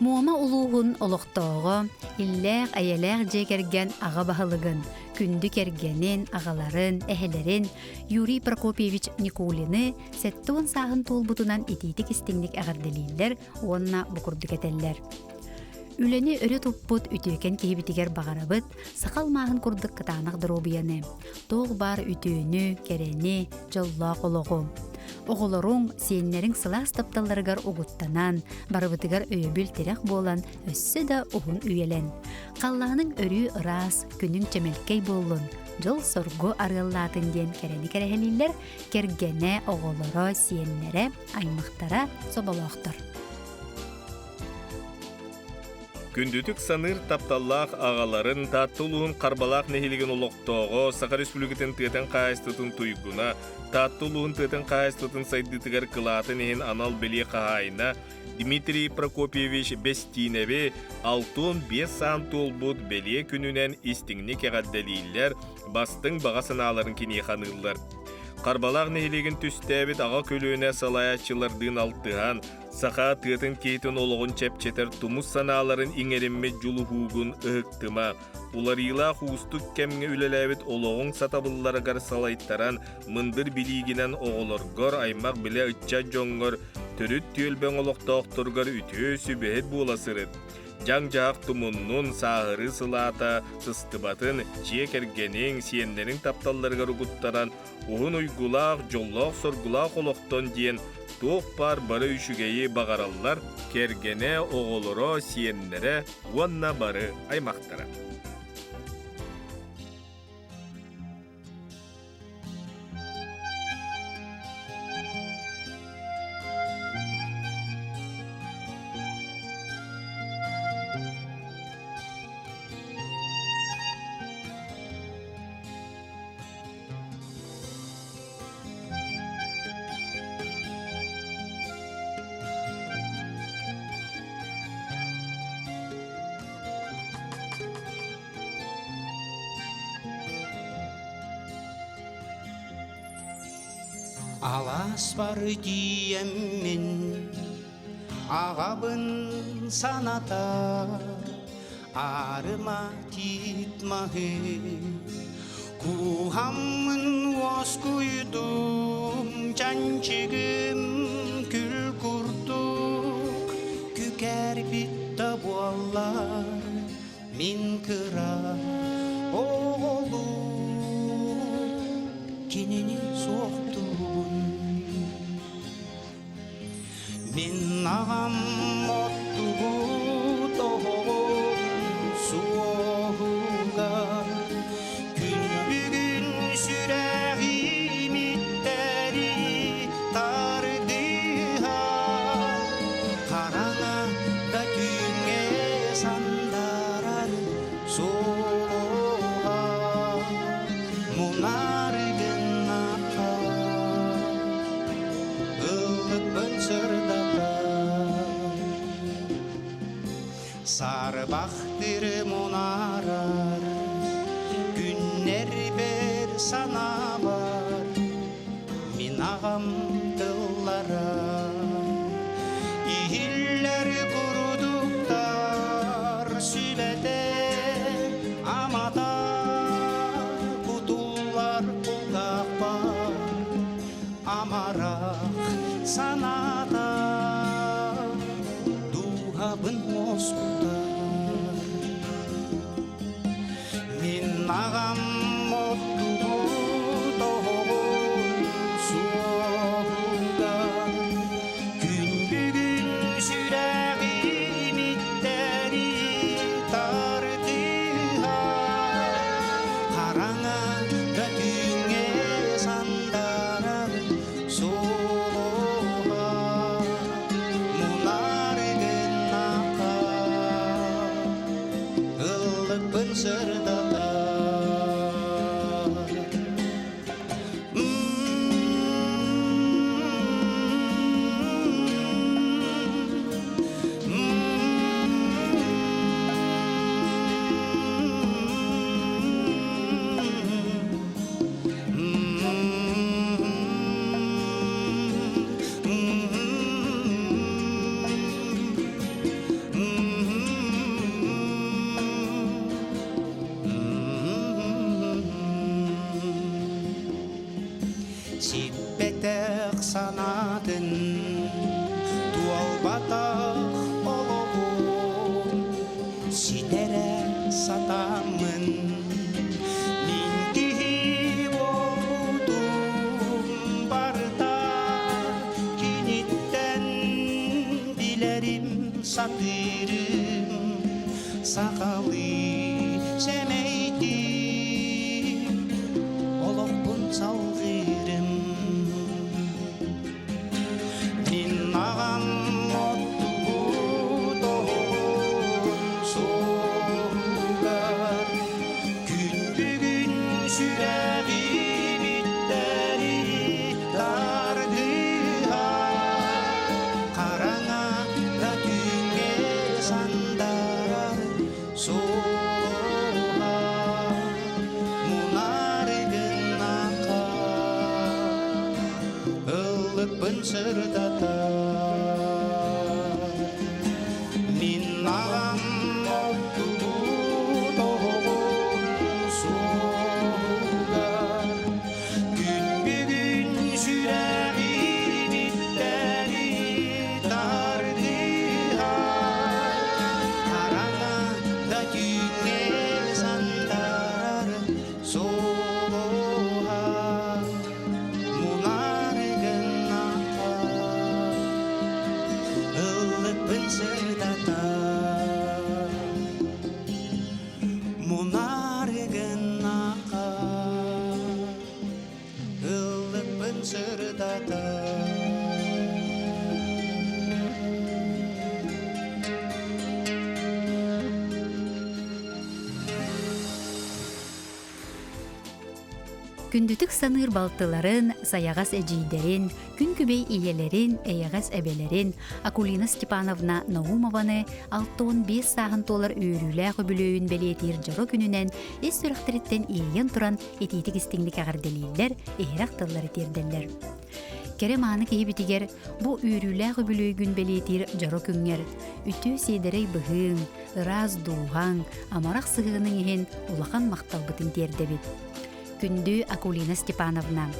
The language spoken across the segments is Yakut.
Муома улууһун олохтооҕо, иллээх-эйэлээх дьиэ кэргэн аҕа баһылыгын, күндү кэргэнин, аҕаларын, эһэлэрин Юрий Прокопьевич Никулины 70 сааһын туолбутунан итиитик-истиҥник эҕэрдэлииллэр уонна бу курдук этэллэр. Үлэни өрө туппут үтүөкэн киһибитигэр баҕарабыт саха алмааһын курдук кытаанах доруобуйаны, туох баар үтүөнү, кэрэни, дьоллоох олоҕу. Оҕолоруҥ, сиэннэриҥ сылаас тапталларыгар угуттанан, барыбытыгар өйөбүл-тирэх буолан өссө да уһун үйэлэн. Халлааныҥ өрүү ыраас, күнүҥ чэмэлкэй буоллун, дьол-соргу арыаллаатын диэн кэрэни кэрэһэлииллэр кэргэнэ, оҕолоро, сиэннэрэ, аймахтара, соболоохтор. Күндүтүк саныыр тапталлаах аҕаларын Таатта улууһун Харбалаах нэһилиэгин олохтооҕо, Саха Республикатын тыатын хаһаайыстыбатын туйгуна, Таатта улууһун тыатын хаһаайыстыбатын сайдыытыгар кылаатын иһин анал бэлиэ хаһаайына Дмитрий Прокопьевич Бэстиинэби 65 саан туолбут бэлиэ күнүнэн истиҥник эҕэрдэлииллэр, бастыҥ баҕа санааларын киниэхэ аныыллар. Харбалаах нэһилиэгин түстээбит аҕа көлүөнэ салайааччылардыын алтыһан, Саха тыатын киһитин олоҕун чэпчэтэр тумус санааларын иҥэриммит дьулуһуугун ыһыктыма, уларыйыылаах уустук кэмҥэ үлэлээбит олоҕуҥ сатабылларыгар салайтаран, мындыр билиигинэн оҕолоргор, аймах-билэ ыччат дьоҥҥор, төрүт түөлбэҥ олохтоохторугар үтүө сүбэһит буола сырыт. Дьаҥ-дьаһах тумуннун, сааһырыы сылаата сыстыбатын, дьиэ кэргэниҥ, сиэннэриҥ тапталларыгар угуттаран, уһун уйгулаах, дьоллоох-соргулаах олохтон диэн туох баар бары үчүгэйи баҕараллар кэргэнэ, оҕолоро, сиэннэрэ уонна бары аймахтара. Алаас бары тиийэммин аҕабын саната аарыма тиит маһы Кууһаммын уоскуйдум, чанчыгым күл курдук күкээрбит да буоллар, мин кыра оҕолуу кинини суохтуубун. Мин аҕам оттубут оһоҕун суоһугар күн бүгүн сүрэҕим иттэри тардыһар хараҥа да түүҥҥэ сандарар суоһа мунар гыннахха Ыллыкпын сырдатар Сарбахтыр мунаарар Күннэрбэр санаабар Мин аҕам тыллара Иһиллэр курдуктар Сүбэтэ амата Кутуллар кулгаахпар амарах санаата дууһабын уоскутар Мин аҕам оттубут оһоҕун суоһугар күн бүгүн сүрэҕим иттэри тардыһар хараҥа да түүҥҥэ сандарар суола мунар гыннаха ыллыкпын сырдатар. санаатын туолбатах олоҕун ситэрэ сатааммын мин киһи буолбутум барыта киниттэн билэрим сатыырым сахалыы сэмэйдик олохпун салҕыырым Мин аҕам оттубут оһоҕун суоһугар күн бүгүн сүрэҕим иттэри тардыһар хараҥа да түүҥҥэ сандарар суоһа мунары гыннаха ыллыкпын сырдатар Мин аҕам оттубут оһоҕун суоһугар Күн бүгүн сүрэҕим иттэри тардыһар Хараҥа да түүҥҥэ сандарар суоһа Мунары гыннаха ыллыкпын сырдатар Мунары гыннаха ыллыкпын сырдатар Күндүтүк саныыр балтыларын, сайаҕас эдьиийдэрин, күн күбэй ийэлэрин, эйэҕэс эбэлэрин Акулина Степановна Наумованы 65 сааһын туолар үөрүүлээх үбүлүөйүн бэлиэтиир дьоро күнүнэн ис сүрэхтэриттэн иэйэн туран итиитик истиҥник эҕэрдэлииллэр, иһирэх тыллары тиэрдэллэр. Кэрэ мааны киһибитигэр бу үөрүүлээх үбүлүөйгүн бэлиэтиир дьоро күҥҥэр үтүө сиэдэрэй быһыыҥ, ыраас дууһаҥ, амарах сыһыаныҥ иһин улахан махталбытын тиэрдэбит. Күндү Акулина Степановна,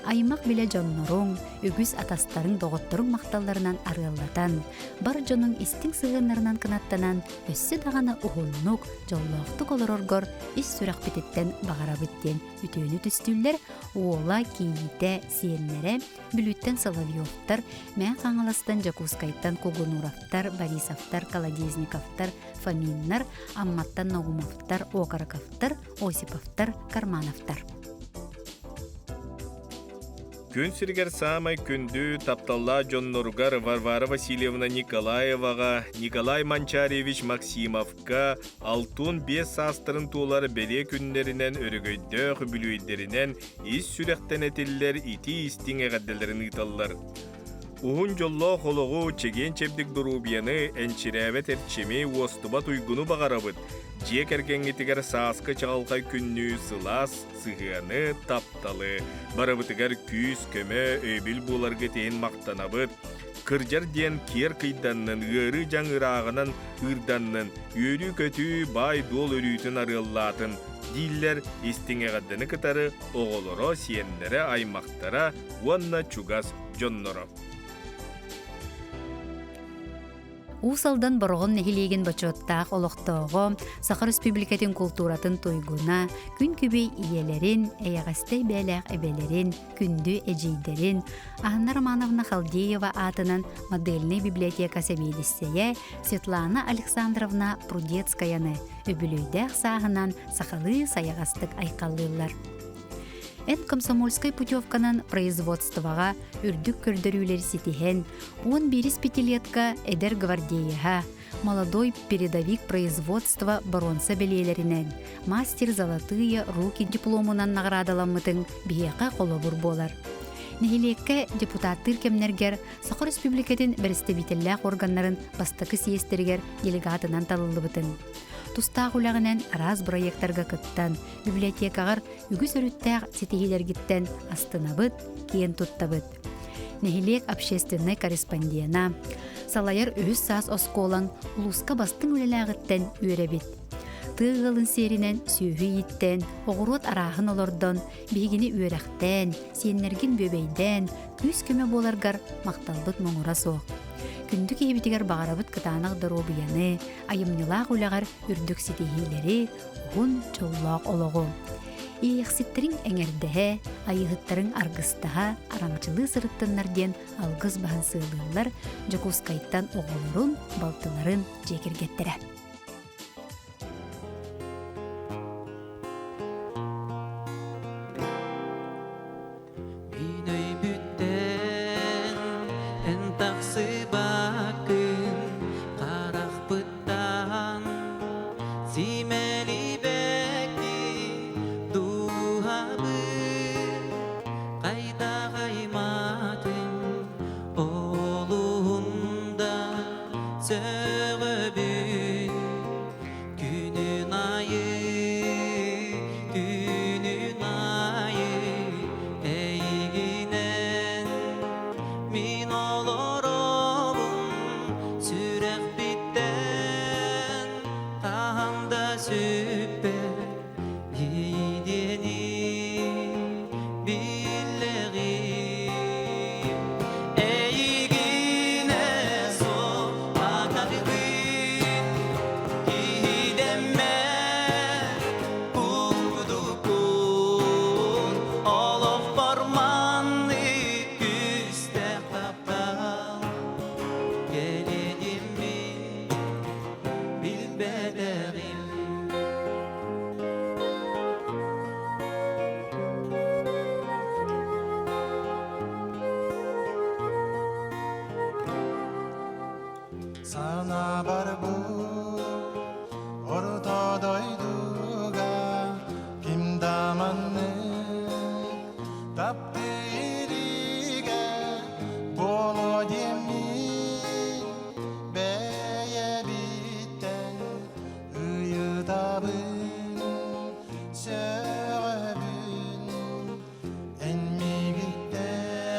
аймах билэ дьонноруҥ, үгүс атастарыҥ, доҕотторуҥ махталларынан арыаллатан, бар дьонуҥ истиҥ сыһыаннарынан кынаттанан, өссө даҕаны уһуннук, дьоллоохтук олороргор ис сүрэхпититтэн баҕарабыт диэн үтүөнү түстүүллэр уола, кийиитэ, сиэннэрэ, Бүлүүттэн Соловьевтар, Мэҥэ Хаҥаластан Дьокуускайтан Кугунуровтар, Борисовтар, Колодезниковтар, Фоминнар, Амматтан Наумовтар, Окороковтар, Осиповтар, Кармановтар. Күн сиригэр саамай күндү, тапталлаах дьонноругар Варвара Васильевна Николаеваҕа, Николай Манчаревич Максимовка 65 саастарын туолар бэлиэ күннэринэн өрөгөйдөөх үбүлүөйдэринэн ис сүрэхтэн этиллэр итии-истиҥ эҕэрдэлэрин ыыталлар. Уһун дьоллоох олоҕу, чэгиэн-чэбдик доруобуйаны, энчирээбэт эрчими, уостубат уйгуну баҕарабыт. Дьиэ кэргэҥҥитигэр сааскы чаҕылхай күннүү сылаас сыһыаны, тапталы, барыбытыгар күүс-көмө, өйөбүл буоларгыт иһин махтанабыт. Кырдьар диэн киэр кыйданнын, ыарыы-дьаҥ ырааҕынан ыырданнын, үөрүү-көтүү, баай-дуол өрүүтүн арыаллаатын, дииллэр истиҥ эҕэрдэни кытары оҕолоро, сиэннэрэ, аймахтара уонна чугас дьонноро. Уус Алдан Бороҕон нэһилиэгин бочуоттаах олохтооҕо, Саха Республикатын култууратын туйгуна, күн күбэй ийэлэрин, эйэҕэстэй бээлээх эбэлэрин, күндү эдьиийдэрин, Анна Романовна Халдеева аатынан модельнай библиотека сэбиэдиссэйэ Светлана Александровна Прудецкаяны үбүлүөйдээх сааһынан сахалыы сайаҕастык айхаллыыллар. Эн комсомольскай путевканан производствоҕа үрдүк көрдөрүүлэри ситиһэн, 11 пятилетка эдэр гвардееһа, молодой передовик производства боруонса бэлиэлэринэн, мастер золотые руки дипломунан наҕараадаламмытыҥ биһиэхэ холобур буолар. Нэһилиэккэ депутаттыыр кэмнэргэр Саха Республикатын бэрэстэбиитэллээх органнарын бастакы съезтэригэр делегатынан талыллыбытыҥ. Тустаах үлэҕинэн араас бырайыактарга кыттан, библиотекаҕар үгүс өрүттээх ситиһиилэргиттэн астынабыт, киэн туттабыт. Нэһилиэк общественнай корреспондена, салайар үһүс саас оскуолаҥ улууска бастыҥ үлэлээҕиттэн үөрэбит. Тыа ыалын сиэринэн сүөһү ииттэн, оҕуруот арааһын олордон, биһигини үөрэхтээн, сиэннэргин бүөбэйдээн, күүс-көмө буоларгар махталбыт муҥура суох. Күндү киһибитигэр баҕарабыт кытаанах доруобуйаны, айымньылаах үлэҕэр үрдүк ситиһиилэри, уһун дьоллоох олоҕу. Иэйэхситтэриҥ эҥэрдэһэ, айыыһыттарыҥ аргыстаһа, араҥачылыы сырыттыннар диэн алгыс баһын сыалыыллар Дьокуускайтан оҕолорун, балтыларын дьиэ кэргэттэрэ. Мин өйбүттэн эн тахсыбаккын харахпыттан симэлийбэккин дууһабын хайдах аймаатын олуһунда сөҕөбүн Күнүн айы, түүнүн айы эйигинэн мин олоробун сүрэхпиттэн хаһан да сүппэт диэни биллэҕим. Эйигинэ суох атарбын киһидэммэ курдуккун олохпор маннык күүстээх таптал кэлиниммин билбэтэҕим. Санаабар бу орто дойдуга ким да маннык таптыыр илигэ буолуо диэммин бэйэбиттэн ыйытабын сөҕөбүн эн миигиттэн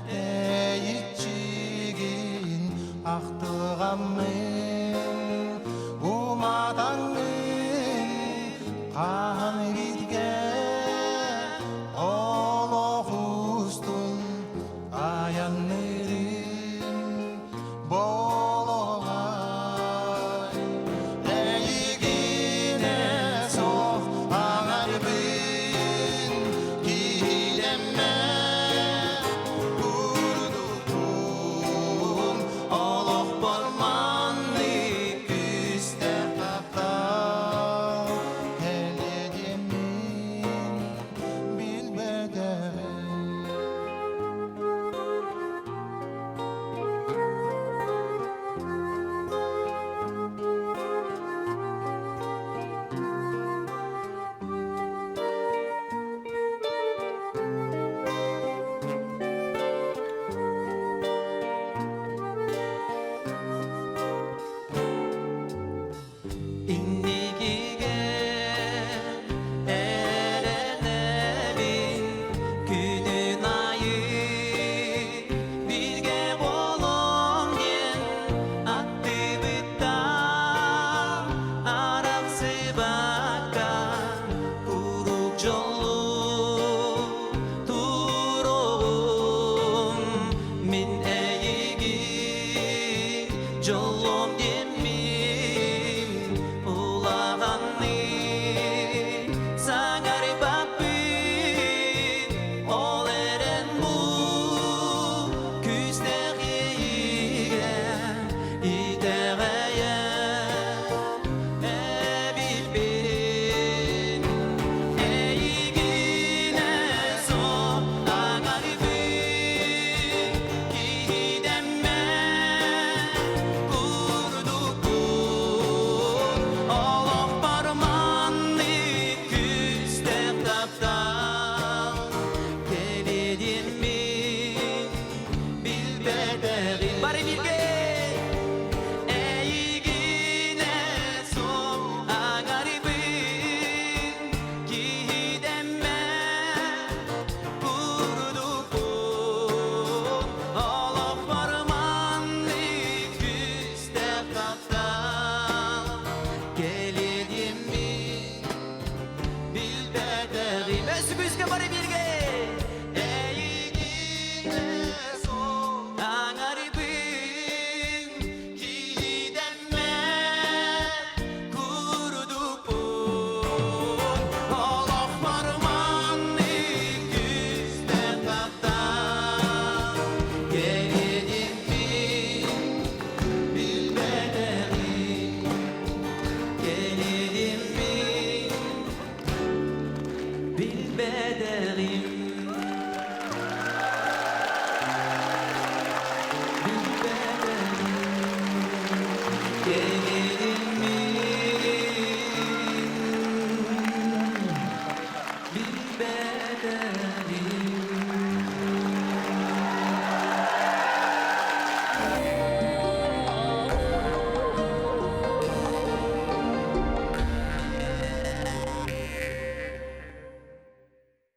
тэйиччигин ахтылҕаммын уматаҥҥын хаһан бииргэ олох устун айанныырын Болоҕой эйигинэ суох аҥарбын киһилэммэ курдукпун олохпор маннык күүстээх таптал кэлиэ диэммин билбэтэҕим. Инникигэ эрэнэбин күнүн айы бииргэ буолуом диэн аттыбыттан арахсыбакка куруук дьолу туругум мин эйигин дьоллом диэммин улаҕаннык саҥарбаппын ол эрэн бу күүстээх иэйиигэ.